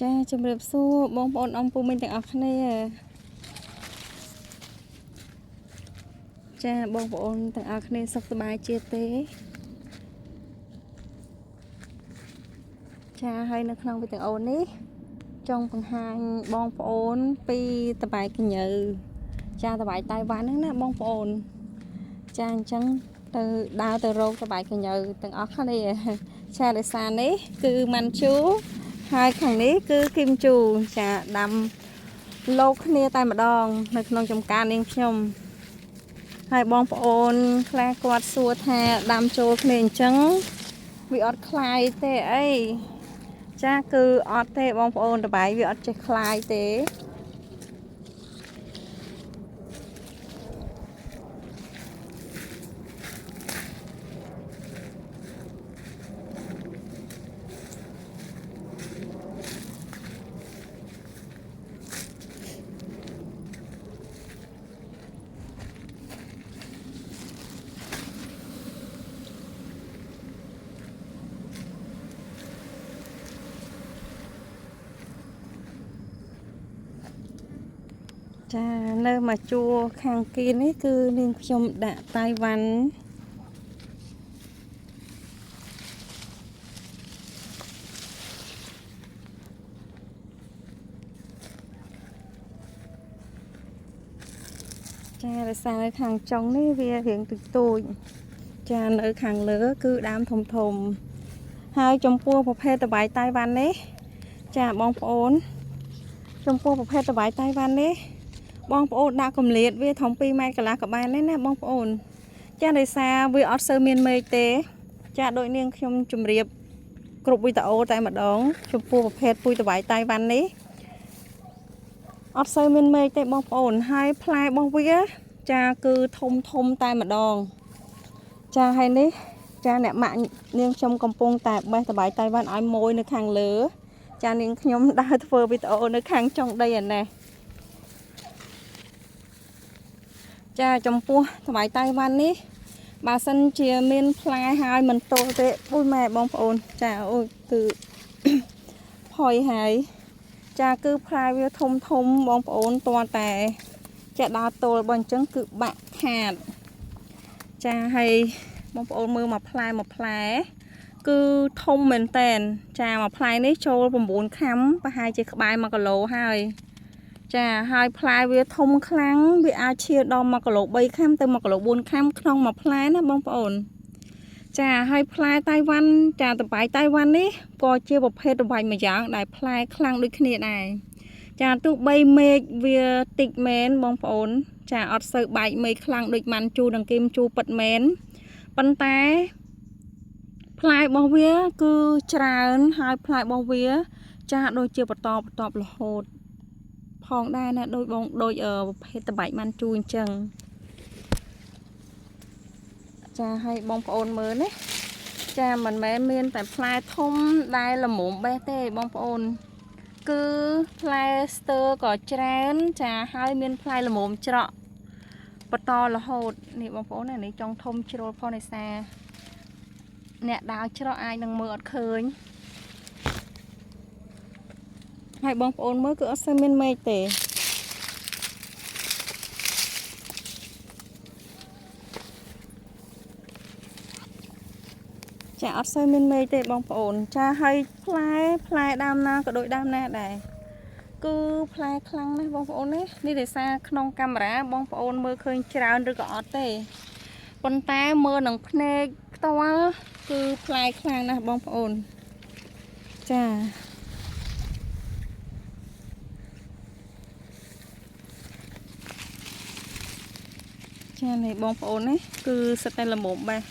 ចាជំរាបសួរបងប្អូនអំពូមីងទាំងអស់គ្នាចាបងប្អូនទាំងអស់គ្នាសុខសប្បាយជាទេចាហើយនៅក្នុងវីដេអូនេះចង់បង្ហាញបងប្អូនពីតបែកកញើចាតបែកតៃវ៉ាន់ហ្នឹងណាបងប្អូនចាអញ្ចឹងទៅដើរទៅរកតបែកកញើទាំងអស់គ្នាចាដោយសារនេះគឺម៉ាន់ជូហើយខាងនេះគឺគីមជូចាដាំលោកគ្នាតែម្ដង នៅក្នុងចំការនាងខ្ញុំហើយបងប្អូនខ្លះគាត់សួរថាដាំចូលគ្នាអញ្ចឹងវាអត់คลายទេអីចាគឺអត់ទេបងប្អូនតបែកវាអត់ចេះคลายទេចានៅមកជួរខាងគៀននេះគឺនាងខ្ញុំដាក់តៃវ៉ាន់ចារសារនៅខាងចុងនេះវារៀងទូចទូចចានៅខាងលើគឺដើមធំធំហើយចំពោះប្រភេទតបែកតៃវ៉ាន់នេះចាបងប្អូនចំពោះប្រភេទតបែកតៃវ៉ាន់នេះបងប្អូនដាក់កម្លៀតវាធំ2ម៉ែត្រកន្លះក៏បានដែរណាបងប្អូនចាដោយសារវាអត់សូវមានមេឃទេចាដូចនាងខ្ញុំជម្រាបគ្រប់វីដេអូតែម្ដងចំពោះប្រភេទពូជតបែកតៃវ៉ាន់នេះអត់សូវមានមេឃទេបងប្អូនហើយផ្លែរបស់វាចាគឺធំធំតែម្ដងចាហើយនេះចាអ្នកម៉ាក់នាងខ្ញុំកំពុងតែបេះតបែកតៃវ៉ាន់ឲ្យមួយនៅខាងលើចានាងខ្ញុំដើរធ្វើវីដេអូនៅខាងចុងដីឯនេះចាចំពោះតបែកតៃវ៉ាន់នេះបើសិនជាមានផ្លែហើយមិនទល់ទេអូយម៉ែបងប្អូនចាអូយគឺ ផុយហើយចាគឺផ្លែវាធំធំបងប្អូនតតែចាដល់ទល់បើអញ្ចឹងគឺបាក់ខាតចាហើយបងប្អូនមើលមួយផ្លែមួយផ្លែគឺធំមែនតែនចាមួយផ្លែនេះចូល9ខាំប្រហែលជាក្បែរ1គីឡូហើយចាហើយផ្លែវាធំខ្លាំងវាអាចឈានដល់1គីឡូ3ខាំទៅ1គីឡូ4ខាំក្នុងមួយផ្លែណាបងប្អូនចាហើយផ្លែតៃវ៉ាន់ចាតបែកតៃវ៉ាន់នេះក៏ជាប្រភេទតបែកម្យ៉ាងដែលផ្លែខ្លាំងដូចគ្នាដែរចាទោះបីមេឃវាតិចមែនបងប្អូនចាអត់សូវបែកមេឃខ្លាំងដូចម៉ាន់ជូនិងគីមជូពិតមែនប៉ុន្តែផ្លែរបស់វាគឺច្រើនហើយផ្លែរបស់វាចាដូចជាបន្តបន្ទាប់រហូតផងដែរណាដូចបងដូចប្រភេទតបែកម៉ាន់ជូអញ្ចឹងចាឲ្យបងប្អូនមើលណាចាមិនមែនមានតែផ្លែធំដែលល្មមបេះទេបងប្អូនគឺផ្លែស្ទើក៏ច្រើនចាហើយមានផ្លែល្មមច្រកបន្តរហូតនេះបងប្អូនណានេះចង់ធំជ្រុលផងនេសាអ្នកដើរច្រកអាចនឹងមើលអត់ឃើញហើយបងប្អូនមើលគឺអត់សូវមានមេឃទេចាអត់សូវមានមេឃទេបងប្អូនចាហើយផ្លែផ្លែដើមណាក៏ដូចដើមណាដែរគឺផ្លែខ្លាំងណាស់បងប្អូនណានេះដោយសារក្នុងកាមេរ៉ាបងប្អូនមើលឃើញច្រើនឬក៏អត់ទេប៉ុន្តែមើលនឹងភ្នែកផ្ទាល់គឺផ្លែខ្លាំងណាស់បងប្អូនចាចានេះបងប្អូននេះគឺសិតតែល្មមបេះ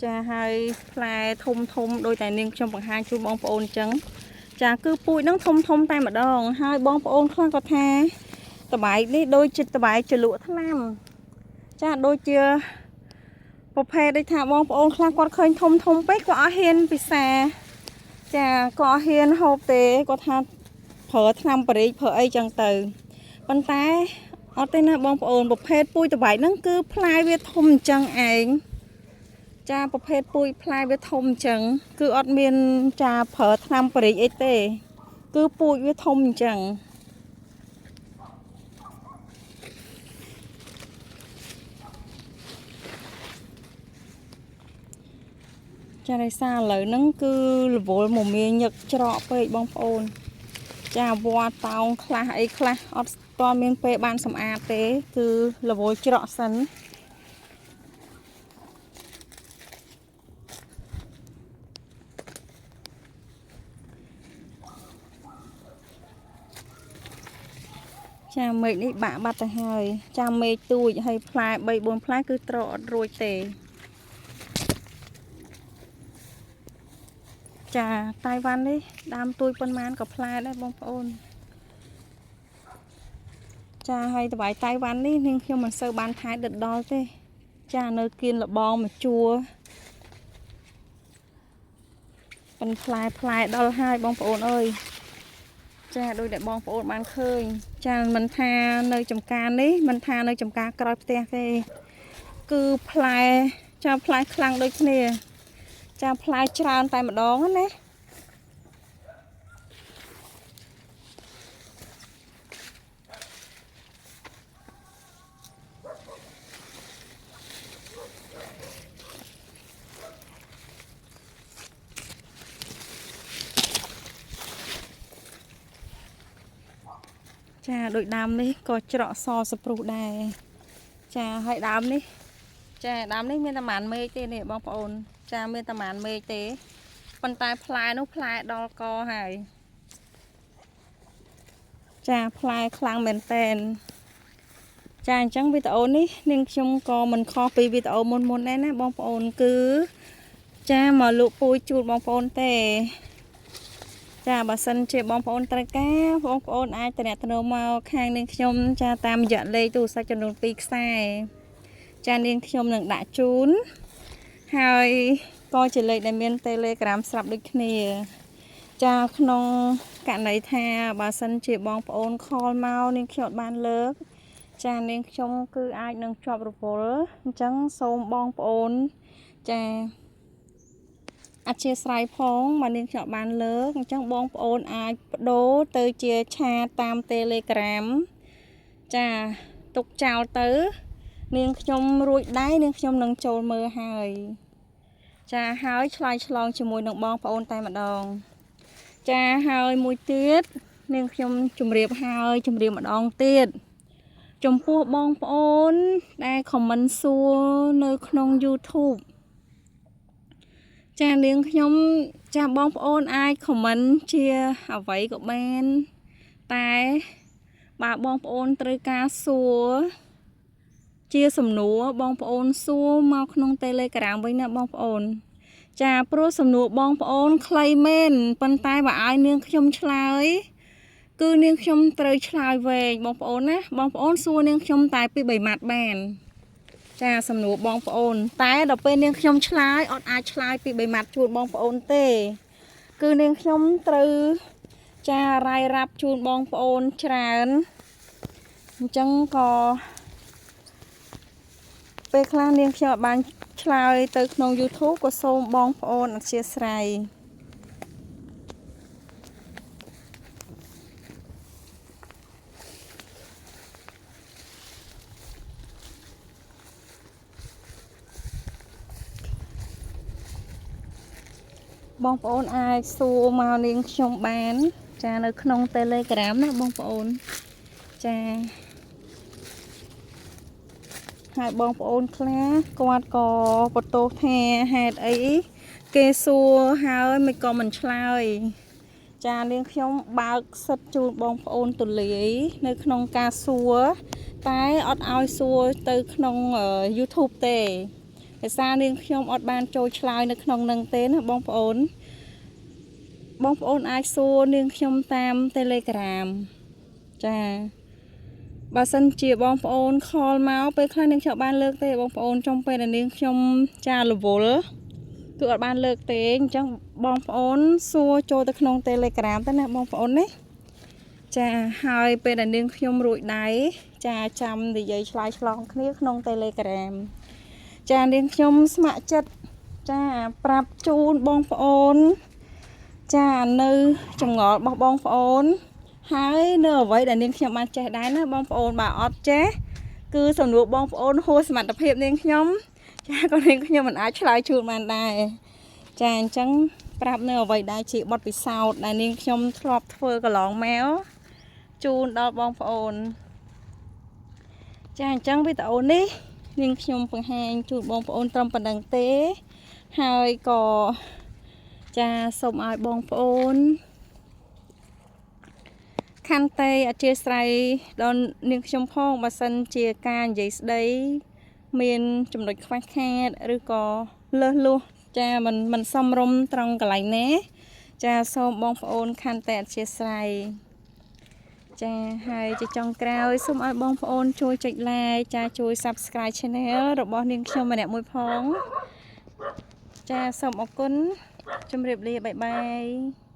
ចាហើយផ្លែធំធំដោយតែនាងខ្ញុំបង្ហាញជូនបងប្អូនអញ្ចឹងចាគឺពូជហ្នឹងធំធំតែម្ដងហើយបងប្អូនខ្លះក៏ថាតបែកនេះដូចជាតបែកជ្រលក់ថ្នាំចាដូចជាប្រភេទដូចថាបងប្អូនខ្លះគាត់ឃើញធំធំពេកគាត់អត់ហ៊ានពិសាចាគាត់អត់ហ៊ានហូបទេគាត់ថាប្រើថ្នាំបរិយប្រើអីចឹងទៅប៉ុន្តែអត់ទេណាបងប្អូនប្រភេទពូជតបែកហ្នឹងគឺផ្លែវាធំអញ្ចឹងឯង ចាប្រភេទពូជផ្លែវាធំអញ្ចឹងគឺអត់មានចាប្រើថ្នាំបរិចអីទេ គឺពូជវាធំអញ្ចឹងចារសារឥឡូវហ្នឹងគឺរវល់មមាញឹកច្រកពេកបងប្អូន ចាវល្លិតោងខ្លះអីខ្លះអត់ទាន់មានពេលបានសម្អាតទេ គឺរវល់ច្រកសិនចាមេឃនេះបាក់បាត់ទៅហើយចាមេឃទូចហើយផ្លែ3 4ផ្លែគឺត្រកអត់រួចទេចាតៃវ៉ាន់នេះដើមទូចប៉ុន្មានក៏ផ្លែដែរបងប្អូនចាហើយតបៃតៃវ៉ាន់នេះនាងខ្ញុំមិនសូវបានថែដិតដល់ទេ ចានៅគៀនលបងមួយជួរប៉ុនផ្លែផ្លែដល់ហើយបងប្អូនអើយចាដោយដែលបងប្អូនបានឃើញចាមិនថានៅចំការនេះមិនថានៅចំការក្រោយផ្ទះទេគឺផ្លែចាផ្លែខ្លាំងដូចគ្នា ចាផ្លែច្រើនតែម្ដងណាចាដោយដើមនេះក៏ច្រកសសព្រុសដែរចាហើយដើមនេះចាដើមនេះមានតែម៉ានមេឃទេនេះបងប្អូនចាមានតែម៉ានមេឃទេប៉ុន្តែផ្លែនោះផ្លែដល់កហើយចាផ្លែខ្លាំងមែនតែនចាអញ្ចឹងវីដេអូនេះនាងខ្ញុំក៏មិនខុសពីវីដេអូមុនៗដែរណាបងប្អូនគឺចាមកលក់ពូជជូនបងប្អូនទេ ចាបើសិនជាបងប្អូនត្រូវការបងប្អូនអាចតំណតំណងមកខាងនាងខ្ញុំចាតាមរយៈលេខទូរស័ព្ទចំនួន2ខ្សែចានាងខ្ញុំនឹងដាក់ជូនហើយក៏ជាលេខដែលមាន Telegram ស្រាប់ដូចគ្នា ចាក្នុងករណីថាបើសិនជាបងប្អូនខលមកនាងខ្ញុំអត់បានលើក ចានាងខ្ញុំគឺអាចនឹងជាប់រវល់អញ្ចឹងសូមបងប្អូនចា អធិស្ឋានផងមកនាងខ្ញុំបានលើកអញ្ចឹងបងប្អូនអាចបដូរទៅជាឆាតតាម Telegram ចាទុកចោលទៅ នាងខ្ញុំរួចដែរនាងខ្ញុំនឹងចូលមើលហើយចាហើយឆ្លើយឆ្លងជាមួយនឹងបងប្អូនតែម្ដង ចាហើយមួយទៀតនាងខ្ញុំជម្រាបហើយជម្រាបម្ដងទៀតចំពោះបងប្អូនដែលខមមិនសួរនៅក្នុង YouTube ចានាងខ្ញុំចាបងប្អូនអាចខមមិនជាអ្វីក៏បានតែបើបងប្អូនត្រូវការសួរជាសំណួរបងប្អូនសួរមកក្នុង Telegram វិញណាបងប្អូន ចាព្រោះសំណួរបងប្អូនខ្លីមែនប៉ុន្តែបើឲ្យនាងខ្ញុំឆ្លើយគឺនាងខ្ញុំត្រូវឆ្លើយវែងបងប្អូនណាបងប្អូនសួរនាងខ្ញុំតែពី3ម៉ាត់បាន ចាសំណួរបងប្អូន តែដល់ពេលនាងខ្ញុំឆ្លើយអត់អាចឆ្លើយពី3ម៉ាត់ជូនបងប្អូនទេ គឺនាងខ្ញុំត្រូវចារាយរាប់ជូនបងប្អូនច្រើនអញ្ចឹងក៏ពេលខ្លះនាងខ្ញុំអត់បានឆ្លើយទៅក្នុង YouTube ក៏សូមបងប្អូនអធិស្ឋានបងប្អូនអាចសួរមកនាងខ្ញុំបាន ចានៅក្នុង Telegram ណាបងប្អូនចាហើយបងប្អូនខ្លះគាត់ក៏បន្ទោសថាហេតុអីគេសួរហើយមិនក៏មិនឆ្លើយចានាងខ្ញុំបើកសិទ្ធជូនបងប្អូនទូលាយនៅក្នុងការសួរតែអត់ឲ្យសួរទៅក្នុង YouTube ទេភាសានាងខ្ញុំអត់បានចូលឆ្លើយនៅក្នុងនឹងទេណាបងប្អូន បងប្អូនអាចសួរនាងខ្ញុំតាម Telegram ចាបើសិនជាបងប្អូនខលមកពេលខ្លះនាងខ្ញុំបានលើកទេបងប្អូនចំពេលដែលនាងខ្ញុំចារវល់គឺអត់បានលើកទេអញ្ចឹងបងប្អូនសួរចូលទៅក្នុង Telegram ទៅណាបងប្អូនណាចាហើយពេលដែលនាងខ្ញុំរួចដៃចាចាំនិយាយឆ្លើយឆ្លងគ្នាក្នុង Telegram ចានាងខ្ញុំស្ម័គ្រចិត្ត ចាប្រាប់ជូនបងប្អូន ចានៅចម្ងល់របស់បងប្អូន ហើយនៅអ្វីដែលនាងខ្ញុំបានចេះដែរណាបងប្អូនបើអត់ចេះគឺសំណួរបងប្អូនហួសសមត្ថភាពនាងខ្ញុំចាក៏នាងខ្ញុំមិនអាចឆ្លើយជូនបានដែរចាអញ្ចឹងប្រាប់នៅអ្វីដែលជាបទពិសោធន៍ដែលនាងខ្ញុំធ្លាប់ធ្វើកន្លងមកជូនដល់បងប្អូន ចាអញ្ចឹងវីដេអូនេះនាងខ្ញុំបង្ហាញជូនបងប្អូនត្រឹមប៉ុណ្ណឹងទេហើយក៏ចាសូមឲ្យបងប្អូន ខន្តីអធ្យាស្រ័យដល់នាងខ្ញុំផងបើសិនជាការនិយាយស្ដីមានចំណុចខ្វះខាតឬក៏លើសលួសចាមិនមិនសមរម្យត្រង់កន្លែងណា ចាសូមបងប្អូនខន្តីអធ្យាស្រ័យចាហើយជាចុងក្រោយសូមឲ្យបងប្អូនជួយចុច like ចាជួយ Subscribe Channel របស់នាងខ្ញុំម្នាក់មួយផង ចាសូមអរគុណជម្រាបលា bye bye.